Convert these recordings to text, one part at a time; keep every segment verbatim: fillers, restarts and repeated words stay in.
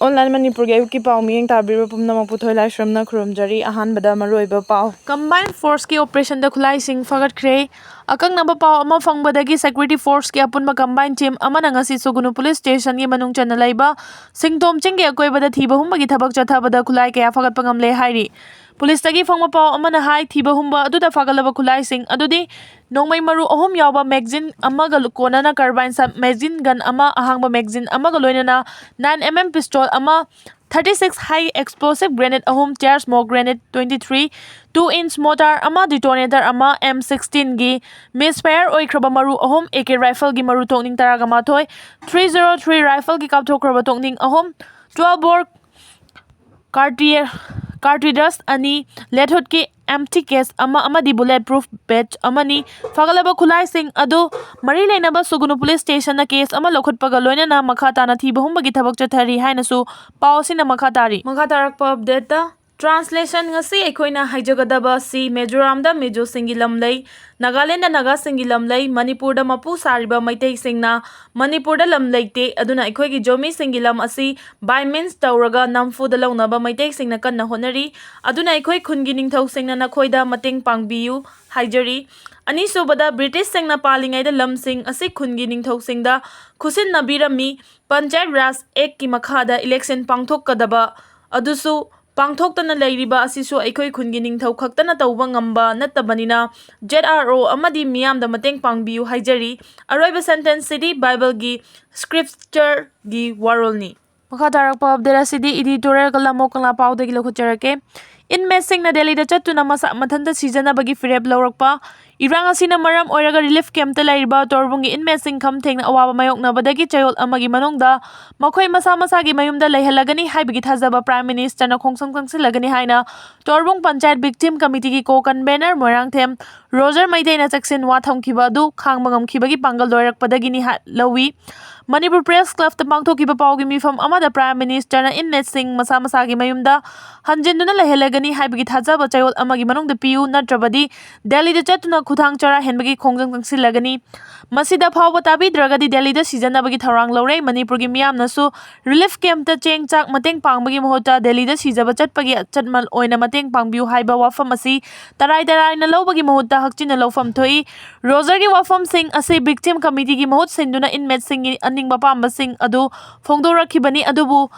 Online ꯃꯅꯤꯄꯨꯔꯒꯤ ꯑꯌꯨꯛꯀꯤ ꯄꯥꯎ ꯃꯤꯠꯌꯦꯡ ꯇꯥꯕꯤꯔꯤꯕ ꯄꯨꯝꯅꯃꯛꯄꯨ ꯊꯣꯏꯂꯥꯏꯁ꯭ꯔꯝꯅ ꯈꯨꯔꯨꯝꯖꯔꯤ꯫ ꯑꯍꯥꯟꯕꯗ ꯃꯔꯨꯑꯣꯏꯕ ꯄꯥꯎ꯫ ꯀꯝꯕꯥꯏꯟ ꯐꯣꯔꯁꯀꯤ ꯑꯣꯄꯔꯦꯁꯟꯗ ꯈꯨꯠꯂꯥꯏꯁꯤꯡ ꯐꯒꯠꯈ꯭ꯔꯦ꯫ ꯑꯀꯛꯅꯕ ꯄꯥꯎ ꯑꯃ ꯐꯪꯕꯗꯒꯤ ꯁꯦꯀ꯭ꯌꯨꯔꯤꯇꯤ ꯐꯣꯔꯁꯀꯤ ꯑꯄꯨꯟꯕ ꯀꯝꯕꯥꯏꯟ ꯇꯤꯝ ꯑꯃꯅ ꯉꯁꯤ ꯁꯨꯒꯨꯅꯨ ꯄꯨꯂꯤꯁ ꯁ꯭ꯇꯦꯁꯟꯒꯤ ꯃꯅꯨꯡ ꯆꯟꯅ ꯂꯩꯕ ꯁꯤꯡꯇꯣꯝ ꯆꯤꯡꯒꯤ ꯑꯀꯣꯏꯕꯗ ꯊꯤꯕ ꯍꯨꯝꯕꯒꯤ ꯊꯕꯛ ꯆꯠꯊꯕꯗ ꯈꯨꯠꯂꯥꯏ ꯀꯌꯥ ꯐꯒꯠꯄ ꯉꯝꯂꯦ ꯍꯥꯏꯔꯤ꯫ ꯄꯨꯂꯤꯁꯇꯒꯤ ꯐꯪꯕ ꯄꯥꯎ ꯑꯃꯅ ꯍꯥꯏ, ꯊꯤꯕ ꯍꯨꯝꯕ ꯑꯗꯨꯗ ꯐꯒꯠꯂꯕ ꯈꯨꯠꯂꯥꯏꯁꯤꯡ ꯑꯗꯨꯗꯤ ꯅꯣꯡꯃꯩ ꯃꯔꯨ ꯑꯍꯨꯝ ꯌꯥꯎꯕ ꯃꯦꯒꯖꯤꯟ ꯑꯃꯒ ꯀꯣꯟꯅꯅ ꯀꯥꯔꯕꯥꯏꯟ ꯁꯕ ꯃꯦꯒꯖꯤꯟ ꯒꯟ ꯑꯃ, ꯑꯍꯥꯡꯕ ꯃꯦꯒꯖꯤꯟ ꯑꯃꯒ ꯂꯣꯏꯅꯅ ꯅꯥꯏꯟ ꯑꯦꯝ ꯑꯦꯝ ꯄꯤꯁꯇꯣꯜ ꯑꯃ, thirty six high explosive grenade ꯑꯍꯨꯝ, tear smoke grenade twenty three, two inch mortar ꯑꯃ, ꯗꯤꯇꯣꯅꯦꯇꯔ ꯑꯃ, ꯑꯦꯝ ꯁꯤꯛꯁꯇꯤꯟꯒꯤ ꯃꯤꯁꯐꯥꯌꯔ ꯑꯣꯏꯈ꯭ꯔꯕ ꯃꯔꯨ ꯑꯍꯨꯝ, ꯑꯦ ꯀꯦ ꯔꯥꯏꯐꯜꯒꯤ ꯃꯔꯨ ꯇꯣꯛꯅꯤꯡ ꯇꯔꯥꯒ ꯃꯥꯊꯣꯏ, ꯊ꯭ꯔꯤ ꯖꯤꯔꯣ ꯊ꯭ꯔꯤ ꯔꯥꯏꯐꯜꯒꯤ ꯀꯥꯞꯊꯣꯛꯈ꯭ꯔꯕ ꯇꯣꯛꯅꯤꯡ ꯑꯍꯨꯝ, ꯇ꯭ꯋꯦꯜꯐ ꯕꯣꯔ ꯀꯥꯔꯇ꯭ꯔꯤ-, ꯀꯥꯔꯇ꯭ꯔꯤꯖ ꯑꯅꯤ, ꯂꯦꯊꯣꯠꯀꯤ ꯑꯦꯝꯇꯤ ꯀꯦꯁ ꯑꯃ ꯑꯃꯗꯤ ꯕꯨꯂꯦꯠ ꯄ꯭ꯔꯨꯐ ꯕꯦꯠꯆ ꯑꯃꯅꯤ꯫ ꯐꯒꯠꯂꯕ ꯈꯨꯠꯂꯥꯏꯁꯤꯡ ꯑꯗꯨ ꯃꯔꯤ ꯂꯩꯅꯕ ꯁꯨꯒꯨꯅꯨ ꯄꯨꯂꯤꯁ ꯁ꯭ꯇꯦꯁꯟꯅ ꯀꯦꯁ ꯑꯃ ꯂꯧꯈꯠꯄꯒ ꯂꯣꯏꯅꯅ ꯃꯈꯥ ꯇꯥꯅ ꯊꯤꯕ ꯍꯨꯝꯕꯒꯤ ꯊꯕꯛ ꯆꯠꯊꯔꯤ ꯍꯥꯏꯅꯁꯨ ꯄꯥꯎ ꯑꯁꯤꯅ ꯃꯈꯥ ꯇꯥꯔꯤ꯫ ꯃꯈꯥ ꯇꯥꯔꯛꯄ ꯑꯞꯗꯦꯠꯇ, ꯇ꯭ꯔꯥꯟꯁꯂꯦꯁꯟ: ꯉꯁꯤ ꯑꯩꯈꯣꯏꯅ ꯍꯥꯏꯖꯒꯗꯕ ꯑꯁꯤ ꯃꯤꯖꯣꯔꯥꯝꯗ ꯃꯤꯖꯣꯁꯤꯡꯒꯤ ꯂꯝ ꯂꯩ, ꯅꯥꯒꯥꯂꯦꯟꯗ ꯅꯥꯒꯥꯁꯤꯡꯒꯤ ꯂꯝ ꯂꯩ, ꯃꯅꯤꯄꯨꯔꯗ ꯃꯄꯨ ꯁꯥꯔꯤꯕ ꯃꯩꯇꯩꯁꯤꯡꯅ ꯃꯅꯤꯄꯨꯔꯗ ꯂꯝ ꯂꯩꯇꯦ, ꯑꯗꯨꯅ ꯑꯩꯈꯣꯏꯒꯤ ꯖꯣꯃꯤꯁꯤꯡꯒꯤ ꯂꯝ ꯑꯁꯤ by means ꯇꯧꯔꯒ ꯅꯝꯐꯨꯗ ꯂꯧꯅꯕ ꯃꯩꯇꯩꯁꯤꯡꯅ ꯀꯟꯅ ꯍꯣꯠꯅꯔꯤ꯫ ꯑꯗꯨꯅ ꯑꯩꯈꯣꯏ ꯈꯨꯟꯒꯤ ꯅꯤꯡꯊꯧꯁꯤꯡꯅ ꯅꯈꯣꯏꯗ ꯃꯇꯦꯡ ꯄꯥꯡꯕꯤꯌꯨ ꯍꯥꯏꯖꯔꯤ꯫ ꯑꯅꯤꯁꯨꯕꯗ, ꯕ꯭ꯔꯤꯇꯤꯁꯁꯤꯡꯅ ꯄꯥꯜꯂꯤꯉꯩꯗ ꯂꯝꯁꯤꯡ ꯑꯁꯤ ꯈꯨꯟꯒꯤ ꯅꯤꯡꯊꯧꯁꯤꯡꯗ ꯈꯨꯠꯁꯤꯟꯅꯕꯤꯔꯝꯃꯤ꯫ ꯄꯟꯆꯥꯌꯠ ꯔꯥꯖ ꯑꯦꯛꯀꯤ ꯃꯈꯥꯗ ꯏꯂꯦꯛꯁꯟ ꯄꯥꯡꯊꯣꯛꯀꯗꯕ ꯑꯗꯨꯁꯨ ꯄꯥꯡꯊꯣꯛꯇꯅ ꯂꯩꯔꯤꯕ ꯑꯁꯤꯁꯨ ꯑꯩꯈꯣꯏ ꯈꯨꯟꯒꯤ ꯅꯤꯡꯊꯧ ꯈꯛꯇꯅ ꯇꯧꯕ ꯉꯝꯕ ꯅꯠꯇꯕꯅꯤꯅ, ꯖꯦꯠ ꯑꯥꯔ ꯑꯣ ꯑꯃꯗꯤ ꯃꯤꯌꯥꯝꯗ ꯃꯇꯦꯡ ꯄꯥꯡꯕꯤꯌꯨ ꯍꯥꯏꯖꯔꯤ꯫ ꯑꯔꯣꯏꯕ ꯁꯦꯟꯇꯦꯟꯁꯁꯤꯗꯤ ꯕꯥꯏꯕꯜꯒꯤ ꯁ꯭ꯀ꯭ꯔꯤꯞꯆꯔꯒꯤ ꯋꯥꯔꯣꯜꯅꯤ꯫ ꯃꯈꯥ ꯇꯥꯔꯛꯄ ꯑꯞꯗꯦꯠ ꯑꯁꯤꯗꯤ ꯏꯗꯤꯇꯣꯔꯤꯌꯦꯜ ꯀꯂꯝ ꯑꯣꯐ ꯀꯪꯂꯥ ꯄꯥꯎꯗꯒꯤ ꯂꯧꯈꯠꯆꯔꯛꯀꯦ꯫ ꯏꯟꯃꯦꯠꯁꯤꯡꯅ ꯗꯦꯜꯂꯤꯗ ꯆꯠꯇꯨꯅ ꯃꯁꯥ ꯃꯊꯟꯇ ꯁꯤꯖꯅꯕꯒꯤ ꯐꯤꯔꯦꯞ ꯂꯧꯔꯛꯄ꯫ ꯏꯔꯥꯡ ꯑꯁꯤꯅ ꯃꯔꯝ ꯑꯣꯏꯔꯒ ꯔꯤꯂꯤꯐ ꯀꯦꯝꯞꯇ ꯂꯩꯔꯤꯕ ꯇꯣꯔꯕꯨꯡꯒꯤ ꯏꯟꯃꯦꯠꯁꯤꯡ ꯈꯝ ꯊꯦꯡꯅ ꯑꯋꯥꯕ ꯃꯥꯌꯣꯛꯅꯕꯗꯒꯤ ꯆꯌꯣꯜ ꯑꯃꯒꯤ ꯃꯅꯨꯡꯗ ꯃꯈꯣꯏ ꯃꯁꯥ ꯃꯁꯥꯒꯤ ꯃꯌꯨꯝꯗ ꯂꯩꯍꯜꯂꯒꯅꯤ ꯍꯥꯏꯕꯒꯤ ꯊꯥꯖꯕ ꯄ꯭ꯔꯥꯏꯝ ꯃꯤꯅꯤꯁꯇꯔꯅ ꯈꯣꯡꯁꯪ ꯆꯪꯁꯤꯜꯂꯒꯅꯤ ꯍꯥꯏꯅ ꯇꯣꯔꯕꯨꯡ ꯄꯟꯆꯥꯌꯠ ꯚꯤꯛꯇꯤꯝ ꯀꯃꯤꯇꯤꯒꯤ ꯀꯣ ꯀꯟꯚꯦꯅꯔ ꯃꯣꯏꯔꯥꯡꯊꯦꯝ ꯔꯣꯖꯔ ꯃꯩꯇꯩꯅ ꯆꯦꯛꯁꯤꯟ ꯋꯥ ꯊꯝꯈꯤꯕ ꯑꯗꯨ ꯈꯥꯡꯕ ꯉꯝꯈꯤꯕꯒꯤ ꯄꯥꯡꯒꯜ ꯂꯣꯏꯔꯛꯄꯗꯒꯤꯅꯤ ꯍꯥꯏ-, ꯂꯧꯏ꯫ ꯃꯅꯤꯄꯨꯔ ꯄ꯭ꯔꯦꯁ ꯀ꯭ꯂꯕꯇ ꯄꯥꯡꯊꯣꯛꯈꯤꯕ ꯄꯥꯎꯒꯤ ꯃꯤꯐꯝ ꯑꯃꯗ ꯄ꯭ꯔꯥꯏꯝ ꯃꯤꯅꯤꯁꯇꯔꯅ ꯏꯟꯃꯦꯠꯁꯤꯡ ꯃꯁꯥ ꯃꯁꯥꯒꯤ ꯃꯌꯨꯝꯗ ꯍꯟꯖꯤꯟꯗꯨꯅ ꯂꯩꯍꯜꯂꯒꯅꯤ ꯍꯥꯏꯕꯒꯤ ꯊꯥꯖꯕ ꯆꯌꯣꯜ ꯑꯃꯒꯤ ꯃꯅꯨꯡꯗ ꯄꯤꯌꯨ, ꯅꯠꯇ꯭ꯔꯕꯗꯤ ꯗꯦꯜꯂꯤꯗ ꯆꯠꯇꯨꯅ ꯈꯨꯊꯥꯡ ꯆꯔꯥ ꯍꯦꯟꯕꯒꯤ ꯈꯣꯡꯖꯪ ꯆꯪꯁꯤꯜꯂꯒꯅꯤ꯫ ꯃꯁꯤꯗ ꯐꯥꯎꯕ ꯇꯥꯕꯤꯗ꯭ꯔꯒꯗꯤ ꯗꯦꯜꯂꯤꯗ ꯁꯤꯖꯟꯅꯕꯒꯤ ꯊꯧꯔꯥꯡ ꯂꯧꯔꯦ꯫ ꯃꯅꯤꯄꯨꯔꯒꯤ ꯃꯤꯌꯥꯝꯅꯁꯨ ꯔꯤꯂꯤꯐ ꯀꯦꯝꯞꯇ ꯆꯦꯡ ꯆꯥꯛ ꯃꯇꯦꯡ ꯄꯥꯡꯕꯒꯤ ꯃꯍꯨꯠꯇ ꯗꯦꯜꯂꯤꯗ ꯁꯤꯖꯕ ꯆꯠꯄꯒꯤ ꯑꯆꯠꯃꯜ ꯑꯣꯏꯅ ꯃꯇꯦꯡ ꯄꯥꯡꯕꯤꯌꯨ ꯍꯥꯏꯕ ꯋꯥꯐꯝ ꯑꯁꯤ ꯇꯔꯥꯏ ꯇꯔꯥꯏꯅ ꯂꯧꯕꯒꯤ ꯃꯍꯨꯠꯇ ꯍꯛꯆꯤꯟꯅ ꯂꯧꯐꯝ ꯊꯣꯛꯏ꯫ ꯔꯣꯖꯔꯒꯤ ꯋꯥꯐꯝꯁꯤꯡ ꯑꯁꯤ ꯚꯤꯛꯇꯤꯝ ꯀꯃꯤꯇꯤꯒꯤ ꯃꯍꯨꯠ ꯁꯤꯟꯗꯨꯅ ꯏꯟꯃꯦꯠꯁꯤꯡꯒꯤ ꯑꯅꯤꯡꯕ ꯑꯄꯥꯝꯕꯁꯤꯡ ꯑꯗꯨ ꯐꯣꯡꯗꯣꯔꯛꯈꯤꯕꯅꯤ, ꯑꯗꯨꯕꯨ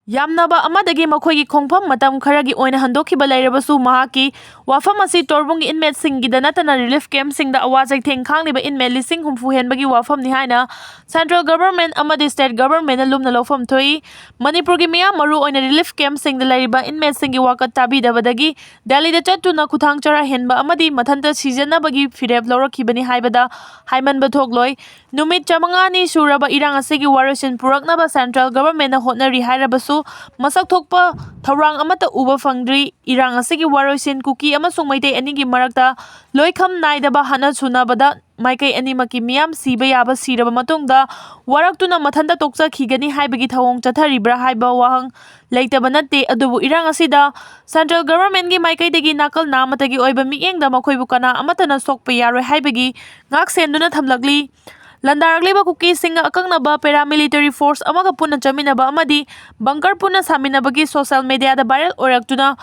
ꯌꯥꯝꯅꯕ ꯑꯃꯗꯒꯤ ꯃꯈꯣꯏꯒꯤ ꯈꯣꯡꯐꯝ ꯃꯇꯝ ꯈꯔꯒꯤ ꯑꯣꯏꯅ ꯍꯟꯗꯣꯛꯈꯤꯕ ꯂꯩꯔꯕꯁꯨ, ꯃꯍꯥꯛꯀꯤ ꯋꯥꯐꯝ ꯑꯁꯤ ꯇꯣꯔꯕꯨꯡꯒꯤ ꯏꯟꯃꯦꯠꯁꯤꯡꯒꯤꯗ ꯅꯠꯇꯅ ꯔꯤꯂꯤꯐ ꯀꯦꯝꯞꯁꯤꯡꯗ ꯑꯋꯥ ꯆꯩꯊꯦꯡ ꯈꯥꯡꯂꯤꯕ ꯏꯟꯃꯦꯠ ꯂꯤꯁꯤꯡ ꯍꯨꯝꯐꯨ ꯍꯦꯟꯕꯒꯤ ꯋꯥꯐꯝꯅꯤ ꯍꯥꯏꯅ ꯁꯦꯟꯇ꯭ꯔꯦꯜ ꯒꯚꯔꯟꯃꯦꯟꯠ ꯑꯃꯗꯤ ꯁ꯭ꯇꯦꯠ ꯒꯚꯔꯟꯃꯦꯟꯠꯅ ꯂꯨꯝꯅ ꯂꯧꯐꯝ ꯊꯣꯛꯏ꯫ ꯃꯅꯤꯄꯨꯔꯒꯤ ꯃꯤꯌꯥꯝ, ꯃꯔꯨ ꯑꯣꯏꯅ ꯔꯤꯂꯤꯐ ꯀꯦꯝꯞꯁꯤꯡꯗ ꯂꯩꯔꯤꯕ ꯏꯟꯃꯦꯠꯁꯤꯡꯒꯤ ꯋꯥꯀꯠ ꯇꯥꯕꯤꯗꯕꯗꯒꯤ ꯗꯦꯜꯂꯤꯗ ꯆꯠꯇꯨꯅ ꯈꯨꯊꯥꯡ ꯆꯔꯥ ꯍꯦꯟꯕ ꯑꯃꯗꯤ ꯃꯊꯟꯇ ꯁꯤꯖꯟꯅꯕꯒꯤ ꯐꯤꯔꯦꯞ ꯂꯧꯔꯛꯈꯤꯕꯅꯤ ꯍꯥꯏꯕꯗ ꯍꯥꯏꯃꯟꯕ ꯊꯣꯛꯂꯣꯏ꯫ ꯅꯨꯃꯤꯠ ꯆꯥꯃꯉꯥꯅꯤ ꯁꯨꯔꯕ ꯏꯔꯥꯡ ꯑꯁꯤꯒꯤ ꯋꯥꯔꯣꯏꯁꯤꯟ ꯄꯨꯔꯛꯅꯕ ꯁꯦꯟꯇ꯭ꯔꯦꯜ ꯒꯚꯔꯟꯃꯦꯟꯠꯅ ꯍꯣꯠꯅꯔꯤ ꯍꯥꯏꯔꯕꯁꯨ, ꯃꯁꯛ ꯊꯣꯛꯄ ꯊꯧꯔꯥꯡ ꯑꯃꯠꯇ ꯎꯕ ꯐꯪꯗ꯭ꯔꯤ꯫ ꯏꯔꯥꯡ ꯑꯁꯤꯒꯤ ꯋꯥꯔꯣꯏꯁꯤꯟ ꯀꯨꯀꯤ ꯑꯃꯁꯨꯡ ꯃꯩꯇꯩ ꯑꯅꯤꯒꯤ ꯃꯔꯛꯇ ꯂꯣꯏꯈꯝ ꯅꯥꯏꯗꯕ ꯍꯥꯠꯅ ꯁꯨꯅꯕꯗ ꯃꯥꯏꯀꯩ ꯑꯅꯤꯃꯛꯀꯤ ꯃꯤꯌꯥꯝ ꯁꯤꯕ ꯌꯥꯕ ꯁꯤꯔꯕ ꯃꯇꯨꯡꯗ, ꯋꯥꯔꯛꯇꯨꯅ ꯃꯊꯟꯇ ꯇꯣꯛꯆꯈꯤꯒꯅꯤ ꯍꯥꯏꯕꯒꯤ ꯊꯧꯑꯣꯡ ꯆꯠꯊꯔꯤꯕ꯭ꯔꯥ ꯍꯥꯏꯕ ꯋꯥꯍꯪ ꯂꯩꯇꯕ ꯅꯠꯇꯦ꯫ ꯑꯗꯨꯕꯨ ꯏꯔꯥꯡ ꯑꯁꯤꯗ ꯁꯦꯟꯇ꯭ꯔꯦꯜ ꯒꯚꯔꯟꯃꯦꯟꯠꯀꯤ ꯃꯥꯏꯀꯩꯗꯒꯤ ꯅꯥꯀꯜ ꯅꯥꯝꯃꯇꯒꯤ ꯑꯣꯏꯕ ꯃꯤꯠꯌꯦꯡꯗ ꯃꯈꯣꯏꯕꯨ ꯀꯅꯥ ꯑꯃꯠꯇꯅ ꯁꯣꯛꯄ ꯌꯥꯔꯣꯏ ꯍꯥꯏꯕꯒꯤ ꯉꯥꯛ ꯁꯦꯟꯗꯨꯅ ꯊꯝꯂꯛꯂꯤ꯫ ꯂꯥꯟꯗꯥꯔꯛꯂꯤꯕ ꯀꯨꯀꯤꯁꯤꯡꯒ ꯑꯀꯛꯅꯕ ꯄꯦꯔꯥꯃꯤꯂꯤꯇꯔꯤ ꯐꯣꯔꯁ ꯑꯃꯒ ꯄꯨꯟꯅ ꯆꯠꯃꯤꯟꯅꯕ ꯑꯃꯗꯤ ꯕꯪꯀꯔ ꯄꯨꯟꯅ ꯁꯥꯃꯤꯟꯅꯕꯒꯤ ꯁꯣꯁꯤꯌꯦꯜ ꯃꯦꯗꯤꯌꯥꯗ ꯚꯥꯏꯔꯦꯜ ꯑꯣꯏꯔꯛꯇꯨꯅ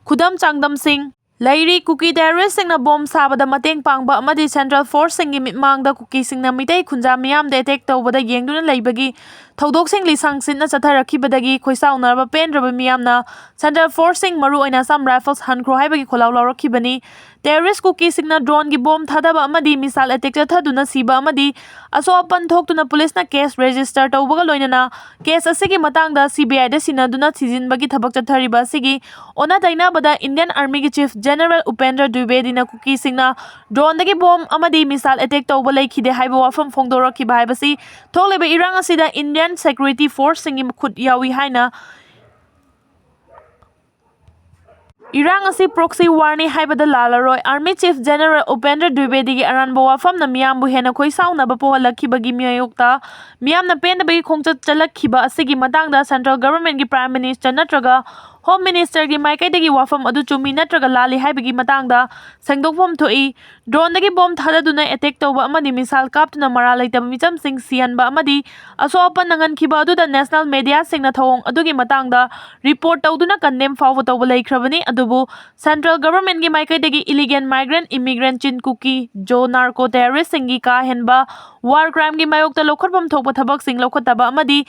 ꯈꯨꯗꯝ ꯆꯥꯡꯗꯝꯁꯤꯡ ꯂꯩꯔꯤ꯫ ꯀꯨꯀꯤ ꯇꯦꯔꯣꯔꯤꯁꯁꯤꯡꯅ ꯕꯣꯝ ꯁꯥꯕꯗ ꯃꯇꯦꯡ ꯄꯥꯡꯕ ꯑꯃꯗꯤ ꯁꯦꯟꯇ꯭ꯔꯦꯜ ꯐꯣꯔꯁꯁꯤꯡꯒꯤ ꯃꯤꯠꯃꯥꯡꯗ ꯀꯨꯀꯤꯁꯤꯡꯅ ꯃꯤꯇꯩ ꯈꯨꯟꯖꯥ ꯃꯤꯌꯥꯝꯗ ꯑꯦꯇꯦꯛ ꯇꯧꯕꯗ ꯌꯦꯡꯗꯨꯅ ꯂꯩꯕꯒꯤ ꯊꯧꯗꯣꯛꯁꯤꯡ ꯂꯤꯁꯥꯡ ꯁꯤꯠꯅ ꯆꯠꯊꯔꯛꯈꯤꯕꯗꯒꯤ ꯈꯣꯏꯁꯥꯎꯅꯔꯕ ꯄꯦꯟꯗ꯭ꯔꯕ ꯃꯤꯌꯥꯝꯅ ꯁꯦꯟꯇ꯭ꯔꯦꯜ ꯐꯣꯔꯁꯁꯤꯡ, ꯃꯔꯨꯑꯣꯏꯅ ꯑꯁꯥꯝ ꯔꯥꯏꯐꯜꯁ, ꯍꯟꯈ꯭ꯔꯣ ꯍꯥꯏꯕꯒꯤ ꯈꯣꯜꯂꯥꯎ ꯂꯥꯎꯔꯛꯈꯤꯕꯅꯤ꯫ ꯇꯦꯔꯣꯔꯤꯁ ꯀꯨꯀꯤꯁꯤꯡꯅ ꯗ꯭ꯔꯣꯟꯒꯤ ꯕꯣꯝ ꯊꯥꯗꯕ ꯑꯃꯗꯤ ꯃꯤꯁꯥꯏꯜ ꯑꯦꯇꯦꯛ ꯆꯠꯊꯗꯨꯅ ꯁꯤꯕ ꯑꯃꯗꯤ ꯑꯁꯣꯛ ꯑꯄꯟ ꯊꯣꯛꯇꯨꯅ ꯄꯨꯂꯤꯁꯅ ꯀꯦꯁ ꯔꯦꯖꯤꯁꯇꯔ ꯇꯧꯕꯒ ꯂꯣꯏꯅꯅ ꯀꯦꯁ ꯑꯁꯤꯒꯤ ꯃꯇꯥꯡꯗ ꯁꯤ ꯕꯤ ꯑꯥꯏꯗ ꯁꯤꯟꯅꯗꯨꯅ ꯊꯤꯖꯤꯟꯕꯒꯤ ꯊꯕꯛ ꯆꯠꯊꯔꯤꯕ ꯑꯁꯤꯒꯤ ꯑꯣꯟꯅ ꯇꯩꯅꯕꯗ ꯏꯟꯗꯤꯌꯟ ꯑꯥꯔꯃꯤꯒꯤ ꯆꯤꯐ ꯖꯦꯅꯔꯦꯜ ꯎꯄꯦꯟꯗ꯭ꯔ ꯗ꯭ꯋꯤꯕꯦꯗꯤꯅ ꯀꯨꯀꯤꯁꯤꯡꯅ ꯗ꯭ꯔꯣꯟꯗꯒꯤ ꯕꯣꯝ ꯑꯃꯗꯤ ꯃꯤꯁꯥꯏꯜ ꯑꯦꯇꯦꯛ ꯇꯧꯕ ꯂꯩꯈꯤꯗꯦ ꯍꯥꯏꯕ ꯋꯥꯐꯝ ꯐꯣꯡꯗꯣꯔꯛꯈꯤꯕ ꯍꯥꯏꯕꯁꯤ ꯊꯣꯛꯂꯤꯕ ꯏꯔꯥꯡ ꯑꯁꯤꯗ ꯏꯟꯗꯤꯌꯟ ꯁꯦꯀ꯭ꯌꯨꯔꯤꯇꯤ ꯐꯣꯔꯁꯁꯤꯡꯒꯤ ꯈꯨꯠ ꯌꯥꯎꯏ ꯍꯥꯏꯅ ꯏꯔꯥꯡ ꯑꯁꯤ ꯄ꯭ꯔꯣꯛꯁꯤ ꯋꯥꯔꯅꯤ ꯍꯥꯏꯕꯗ ꯂꯥꯜꯂꯔꯣꯏ꯫ ꯑꯥꯔꯃꯤ ꯆꯤꯐ ꯖꯦꯅꯔꯦꯜ ꯎꯄꯦꯟꯗ꯭ꯔ ꯗ꯭ꯋꯤꯕꯦꯗꯤꯒꯤ ꯑꯔꯥꯟꯕ ꯋꯥꯐꯝꯅ ꯃꯤꯌꯥꯝꯕꯨ ꯍꯦꯟꯅ ꯈꯣꯏꯁꯥꯎꯅꯕ ꯄꯣꯛꯍꯜꯂꯛꯈꯤꯕꯒꯤ ꯃꯥꯌꯣꯛꯇ ꯃꯤꯌꯥꯝꯅ ꯄꯦꯟꯗꯕꯒꯤ ꯈꯣꯡꯆꯠ ꯆꯠꯂꯛꯈꯤꯕ ꯑꯁꯤꯒꯤ ꯃꯇꯥꯡꯗ ꯁꯦꯟꯇ꯭ꯔꯦꯜ ꯒꯚꯔꯟꯃꯦꯟꯠꯀꯤ ꯄ꯭ꯔꯥꯏꯝ ꯃꯤꯅꯤꯁꯇꯔ ꯅꯠꯇ꯭ꯔꯒ ꯍꯣꯝ ꯃꯤꯅꯤꯁꯇꯔꯒꯤ ꯃꯥꯏꯀꯩꯗꯒꯤ ꯋꯥꯐꯝ ꯑꯗꯨ ꯆꯨꯝꯃꯤ ꯅꯠꯇ꯭ꯔꯒ ꯂꯥꯜꯂꯤ ꯍꯥꯏꯕꯒꯤ ꯃꯇꯥꯡꯗ ꯁꯦꯡꯗꯣꯛꯐꯝ ꯊꯣꯛꯏ꯫ ꯗ꯭ꯔꯣꯟꯗꯒꯤ ꯕꯣꯝ ꯊꯥꯗꯗꯨꯅ ꯑꯦꯇꯦꯛ ꯇꯧꯕ ꯑꯃꯗꯤ ꯃꯤꯁꯥꯏꯜ ꯀꯥꯞꯇꯨꯅ ꯃꯔꯥꯜ ꯂꯩꯇꯕ ꯃꯤꯆꯝꯁꯤꯡ ꯁꯤꯍꯟꯕ ꯑꯃꯗꯤ ꯑꯁꯣꯛ ꯑꯄꯟ ꯅꯪꯍꯟꯈꯤꯕ ꯑꯗꯨꯗ ꯅꯦꯁꯅꯦꯜ ꯃꯦꯗꯤꯌꯥꯁꯤꯡꯅ ꯊꯧꯑꯣꯡ ꯑꯗꯨꯒꯤ ꯃꯇꯥꯡꯗ ꯔꯤꯄꯣꯔꯠ ꯇꯧꯗꯨꯅ ꯀꯟꯗꯦꯝ ꯐꯥꯎꯕ ꯇꯧꯕ ꯂꯩꯈ꯭ꯔꯕꯅꯤ꯫ ꯑꯗꯨꯕꯨ ꯁꯦꯟꯇ꯭ꯔꯦꯜ ꯒꯚꯔꯟꯃꯦꯟꯠꯀꯤ ꯃꯥꯏꯀꯩꯗꯒꯤ ꯏꯂꯤꯒꯦꯜ ꯃꯥꯏꯒ꯭ꯔꯦꯟꯠ, ꯏꯃꯤꯒ꯭ꯔꯦꯟꯠ, ꯆꯤꯟ ꯀꯨꯀꯤ, ꯖꯣ ꯅꯥꯔꯀꯣ ꯇꯦꯔꯣꯔꯤꯁ꯭ꯠꯁꯤꯡꯒꯤ ꯀꯥ ꯍꯦꯟꯕ ꯋꯥꯔ ꯀ꯭ꯔꯥꯏꯝꯒꯤ ꯃꯥꯌꯣꯛꯇ ꯂꯧꯈꯠꯐꯝ ꯊꯣꯛꯄ ꯊꯕꯛꯁꯤꯡ ꯂꯧꯈꯠꯇꯕ ꯑꯃꯗꯤ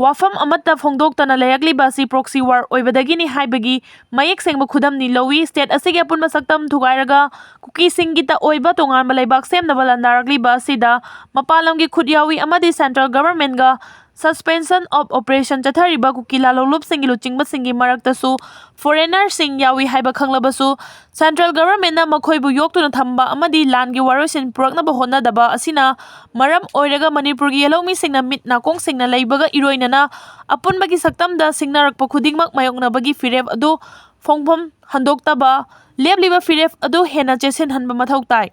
ꯋꯥꯐꯝ ꯑꯃꯠꯇ ꯐꯣꯡꯗꯣꯛꯇꯅ ꯂꯩꯔꯛꯂꯤꯕ ꯑꯁꯤ ꯄ꯭ꯔꯣꯛꯁꯤ ꯋꯥꯔ ꯑꯣꯏꯕꯗꯒꯤꯅꯤ ꯍꯥꯏꯕꯒꯤ ꯃꯌꯦꯛ ꯁꯦꯡꯕ ꯈꯨꯗꯝꯅꯤ ꯂꯧꯏ꯫ ꯁ꯭ꯇꯦꯠ ꯑꯁꯤꯒꯤ ꯑꯄꯨꯟꯕ ꯁꯛꯇꯝ ꯊꯨꯒꯥꯏꯔꯒ ꯀꯨꯀꯤꯁꯤꯡꯒꯤꯇ ꯑꯣꯏꯕ ꯇꯣꯉꯥꯟꯕ ꯂꯩꯕꯥꯛ ꯁꯦꯝꯅꯕ ꯂꯥꯟꯗꯥꯔꯛꯂꯤꯕ ꯑꯁꯤꯗ ꯃꯄꯥꯟ ꯂꯝꯒꯤ ꯈꯨꯠ ꯌꯥꯎꯏ ꯑꯃꯗꯤ ꯁꯦꯟꯇ꯭ꯔꯦꯜ ꯒꯚꯔꯟꯃꯦꯟꯠꯒ suspension of operation ꯆꯠꯊꯔꯤꯕ ꯀꯨꯀꯤ ꯂꯥꯂꯣꯡꯂꯨꯞꯁꯤꯡꯒꯤ ꯂꯨꯆꯤꯡꯕꯁꯤꯡꯒꯤ ꯃꯔꯛꯇꯁꯨ ꯐꯣꯔꯦꯅꯔꯁꯤꯡ ꯌꯥꯎꯏ ꯍꯥꯏꯕ ꯈꯪꯂꯕꯁꯨ, ꯁꯦꯟꯇ꯭ꯔꯦꯜ ꯒꯚꯔꯟꯃꯦꯟꯠꯅ ꯃꯈꯣꯏꯕꯨ ꯌꯣꯛꯇꯨꯅ ꯊꯝꯕ ꯑꯃꯗꯤ ꯂꯥꯟꯒꯤ ꯋꯥꯔꯣꯏꯁꯤꯟ ꯄꯨꯔꯛꯅꯕ ꯍꯣꯠꯅꯗꯕ ꯑꯁꯤꯅ ꯃꯔꯝ ꯑꯣꯏꯔꯒ ꯃꯅꯤꯄꯨꯔꯒꯤ ꯌꯦꯜꯍꯧꯃꯤꯁꯤꯡꯅ ꯃꯤꯠ ꯅꯥꯀꯣꯡ ꯁꯤꯡꯅ ꯂꯩꯕꯒ ꯏꯔꯣꯏꯅꯅ ꯑꯄꯨꯟꯕꯒꯤ ꯁꯛꯇꯝꯗ ꯁꯤꯡꯅꯔꯛꯄ ꯈꯨꯗꯤꯡꯃꯛ ꯃꯥꯌꯣꯛꯅꯕꯒꯤ ꯐꯤꯔꯦꯞ ꯑꯗꯨ ꯐꯣꯡꯐꯝ ꯍꯟꯗꯣꯛꯇꯕ, ꯂꯦꯞꯂꯤꯕ ꯐꯤꯔꯦꯞ ꯑꯗꯨ ꯍꯦꯟꯅ ꯆꯦꯠꯁꯤꯟꯍꯟꯕ ꯃꯊꯧ ꯇꯥꯏ꯫